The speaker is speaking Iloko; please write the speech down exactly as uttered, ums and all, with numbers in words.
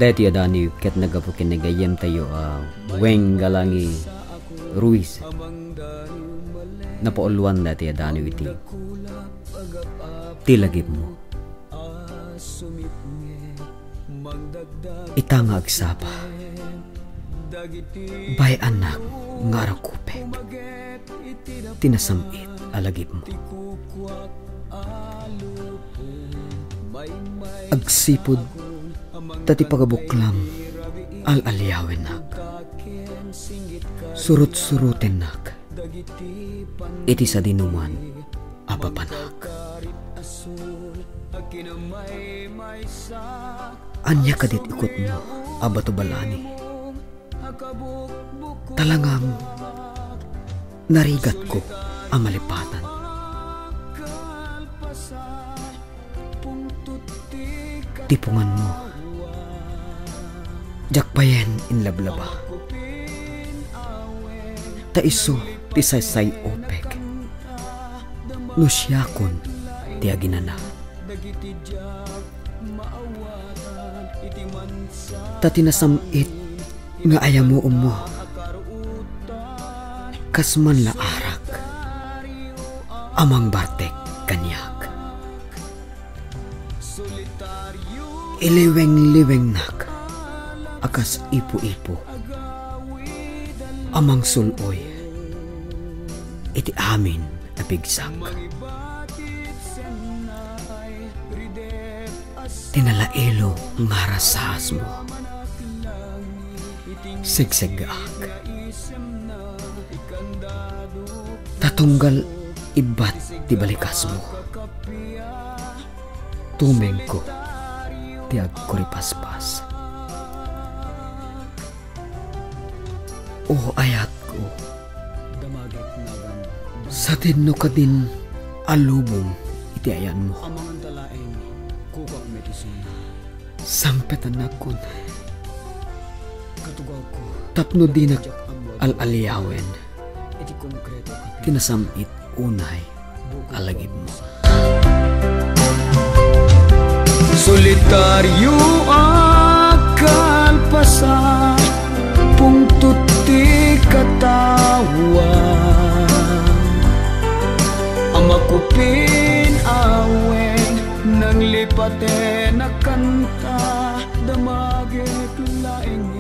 Daytoy a daniw ket naggapu ken ni gayyemtayo a Weng Galangi Ruiz. Napauluan daytoy a daniw iti Ti Lagipmo. Ita nga agsapa, bay-annak nga arakupek ti nasam-it a lagipmo. Agsipud ta ti pagabuklam al-aliawennak, surut-surutennak iti sadinoman a papanak. Ania kadi ti ikutmo a bato balani? Talangam, narigatko a malipatan. Ti punganmo, diak payen inlablaba. Ta isu ti saysay-upek no siakon ti aginana. Ta ti nasam-it nga ayamuommo, kas man la arak a mangbartek kaniak. Iliweng-liwengnak a kas ipu-ipo a mangsul-oy iti amin a pigsak. Ti nalailo nga rasaasmo, segseggaak. Ta tunggal ibbat ti balikasmo, tumengko ti agkuripaspas. O ayatko, sadinno kadin a lubong iti ayanmo. Sangpetannakon tapno dinak al-aliawen ti nasam-it unay a lagipmo. Solitario a kalpasan, pungtot ti katawa a makupin awen, nanglipaten a kanta, damagek laeng